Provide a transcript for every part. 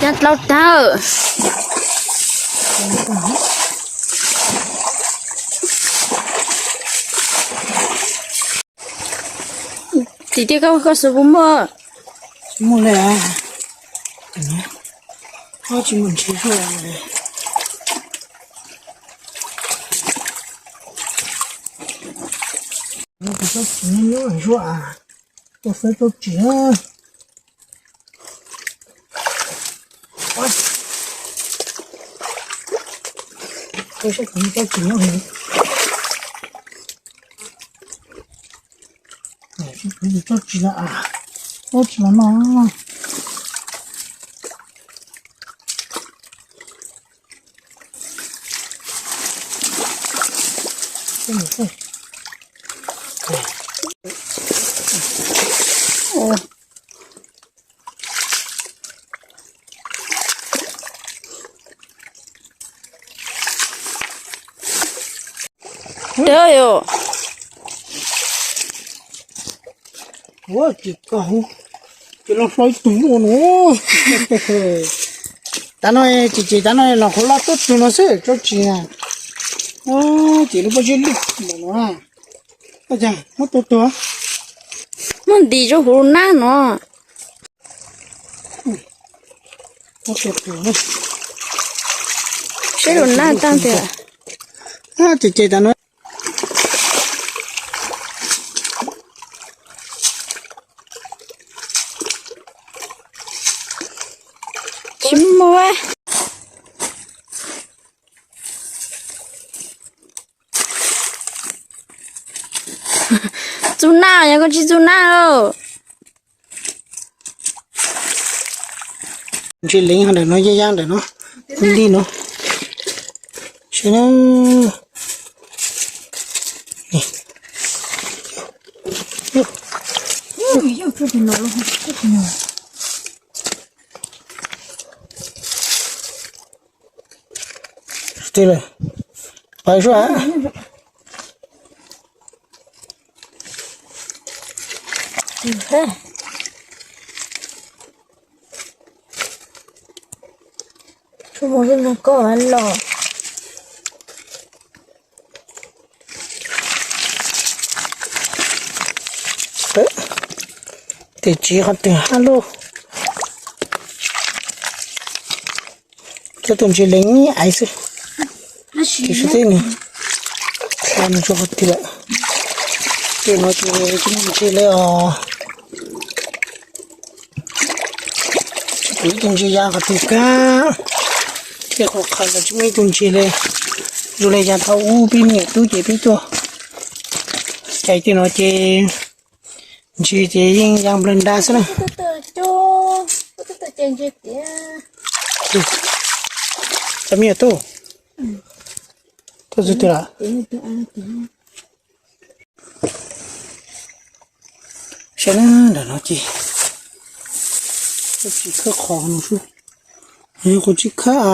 Cab dlau tag. Tim tiaj koj, koj xub puas muaj? Muaj li. Koj tsis mus nrhiav zuaj. Tsis nyob zuaj, tau xav tau tsis. Tsis nyob heev. Tsis tau tsis los, tsis los no. Dawb yom. Ua ces koj hu, ces los hlob ib tug ua no. Tav no ces, ces tav no los qhuav loj tuaj tug no xwb tsob tsis na. Ces lub pob zeb lwj npaum no. Ua cas muab tua tuag? Muab ntis rau huv lub nab no. Saib lub nab tag tiag. Ces, ces tav no. Tsis muaj. Txu naj, yog koj tsis txu naj lauj. Ntsis leev ntawm no, yaj yaj ntawm no, li no. Saib na. Twb lawm, pais suab. Tshuav mus zoo koj los. Tes tsiv qhov twg hab lauj. Coj tus ntsis leev aiv xwb. Tes xub teb nws, nws tsis qhov twg lawm. Tej no ces tsis muaj ntsis li os. Tsis pom ib tug ntsis ya qhov twg kag. Tej qhov qhawv los tsis muaj ib tug ntsis li. Zoo li ya thaum ub peb me nyuam tub ces peb tuaj cais tej no ces ntsis ces yeej ya nplawg nra xwb na. Cov me nyuam tub, tuaj txog twg lawm? Saib na, ntawm no ces tsis khawb qhov no xwb. Yog kuv tsis khawb a.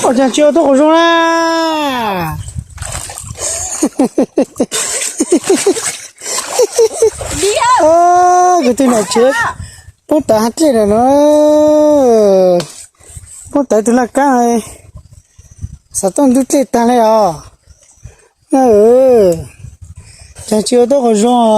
Ua cas tsis ua tuaj qhov zoo na. Kwv tij nam tsev, poob tawv hab dlej ntawm no. Poob tawv tus laj kab, xov tooj ntub dlej tag li os. Cas tsis ua tuaj qhov zoo.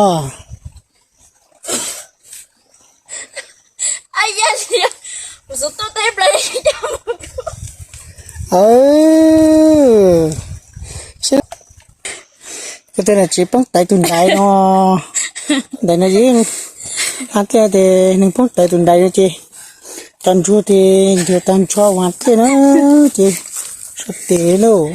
Kuv tej nam tsev poob tawv tus ntaiv no, ntawm no yeej hab dlej tes nws poob tawv tus ntaiv no ces cov ntsuag tes nchuav tag nrho ua dlej na, ces sab tes lauj.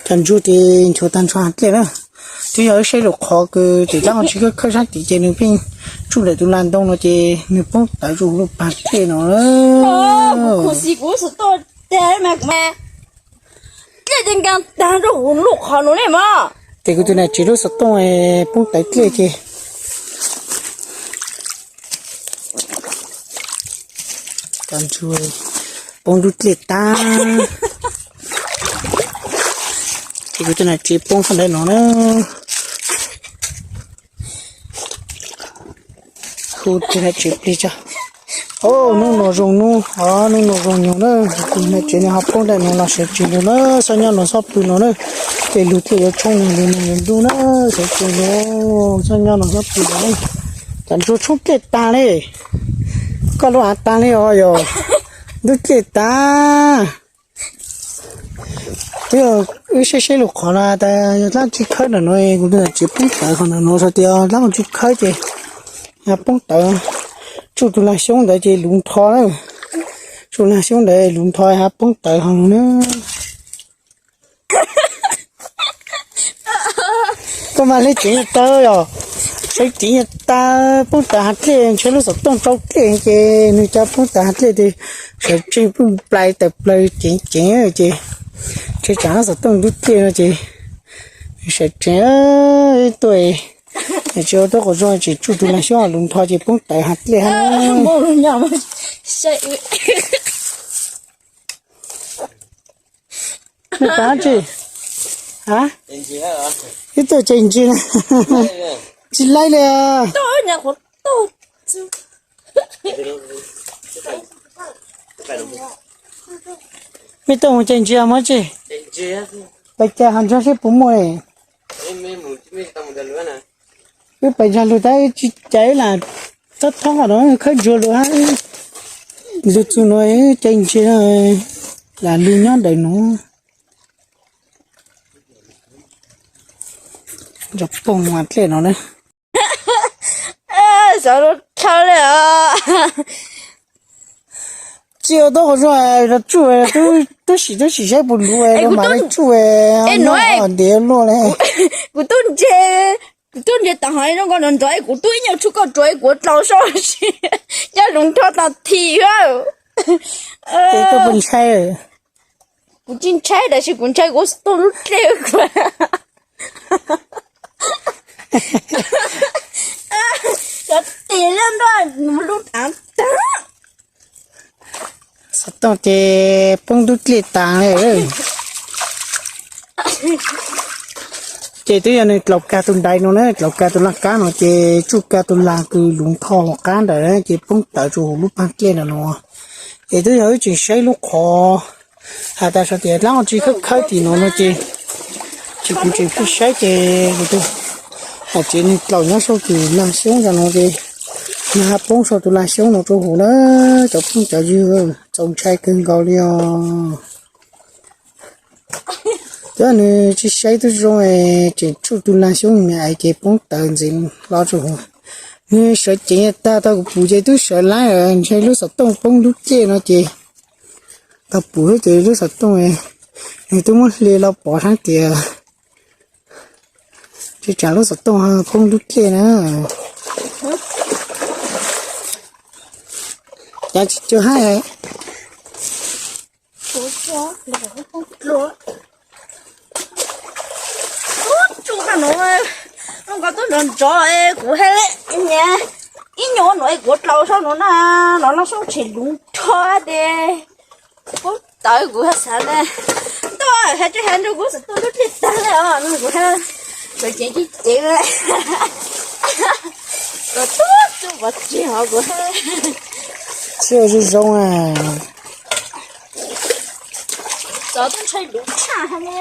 Cov ntsuag ces nchuav tag nrho dlej na. Twb yog wb saib lub qhov kws ces dab tsis khawb khawb sab tim ces nws pheej tsuj ntawm tus laj ntoo no ces nws poob tawv rau lub pas dlej no. Ces kuv tus nam tsev lub xov tooj poob tawv dlej ces cov ntsuag poob ntub dlej tag. Ces kuv tus nam tsev poob sab ntawd no na. Hu tus nam tsev plig tso. Au, hnub no zoo hnub, au, hnub no zoo nyoog na. Tus nam tsev no ho poob ntawm no los sawv tsees lug na, txhob nyob no txhob pw no na. Ces lug thiaj yuav tshoob nws lug nws yuav ntuj na, sawv tsees lug, txhob nyob no txhob pw no na. Cov ntsuag tshoob dlej tag li, koj lub av tag li os yog ntub dlej tag. Twb yog wb saib saib lub qhov no tas yog dlaab tsi khawb ntawm no, kuv tus nam tsev poob tawv qhov ntawm no, xav tias dlaab tsi khawb ces poob tawv, tsuj tus lag xyoob ntawd ces luv nrho na, tsuj lag xyoob ntawd luv nrho ha poob tawv hov na. Koj mas li ceev tawv yog, sawv ceev tawv, poob tawv hav dlej, ntshe lub xov tooj tsau dlej ces nws cov poob tawv hav dlej ces sawv tsees pw plais tawm plaws ceev ceev ces ntshe tsam lub xov tooj ntub dlej no ces sawv tsees tuaj, tsis ua tau qhov zoo ces tsuj tus lag xyoob luv nrho ces poob tawv hav dlej hab. Nws pab tsi? A, ib tug ces ntsis na, tsis laib li. Mej tuaj mus ces ntsis muab tsi, pais cas ho ntsuag seb puas muaj li. Wb pais ntsuag lug tab wb tsis cais lam txhob thoob qhov no, khawb ntsuag lug hab. Lug txug no cais ntsis, lam lug nyob ntawm no. Cov poob hav dlej no na. Xyov lub thawb li os. Tsis ua tau qhov zoo los tsuj, tub sim tub sim saib puas luv los mam li tsuj, ntiav luaj li. Kuv tub ntse, kuv tub ntse tas hov zoo nkauj nrov nrov, kuv tub ib nyuag tshuaj kauj ruam kuv dlau saib, coj lug nrho tas thim. Koj puas ntshai? Kuv tsis ntshai tab sis kuv ntshai kuv xov tooj lub dlej kuv. Cov tes liab nruab lub av tag. Xov tooj ces poob ntub dlej tas li. Ces twb yog nws dlaus kag tus nraiv no na, dlaus kag tus laj kab no ces tsuj kag tus lag kws luv nrho hauv qab ntawd ces poob tawv rua huv lub paag dlej ntawm no. Es twb yog wb tseem saib lub qhov has tas sawv tias dlaab tsi khawb khawb tim no no ces, ces kuv tseem pheej saib ces kuv tus nam tsev nws dlaus nyob saum tus lag xyoob zog no ces nws ho poob saum tus lag xyoob no rua huv na. Cov phooj cov ywg, txaus ntshai kawg nkaus li os. Cov nws tsis saib tub zoo, tseem tsuj tus lag xyoob me es ces poob tawv ntxeev hlo rua huv. Nws sawv ceev tag tau kuv pum ces twb sawv lawm, ntshe lub xov tooj poob lub dlej no ces tau pum ces lub xov tooj nws twb muab hle los pov sab tias tsis tsam lub xov tooj poob lub dlej na. Cav tsis cuag hab. Tsuj kag nuav, zoo nkaus tub nrov nrov, kuv hab le, ib nyuag nuav kuv dlaus saib nuav na, nuav loj saib tshem luv nrho tes, kuv tawv kuv hab xav le, ntuj, has tsis has nrug kuv xav tuaj lub dlej tag le os, kuv hab sawv ceev ceev le, kuv tub tsuj pov tseg hov kuv hab. Tsuj zoo zoo. Txov tub ntshai luv tshaj hab ne.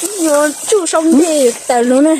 Ib nyuag tsuj sau ntej tawm lug na.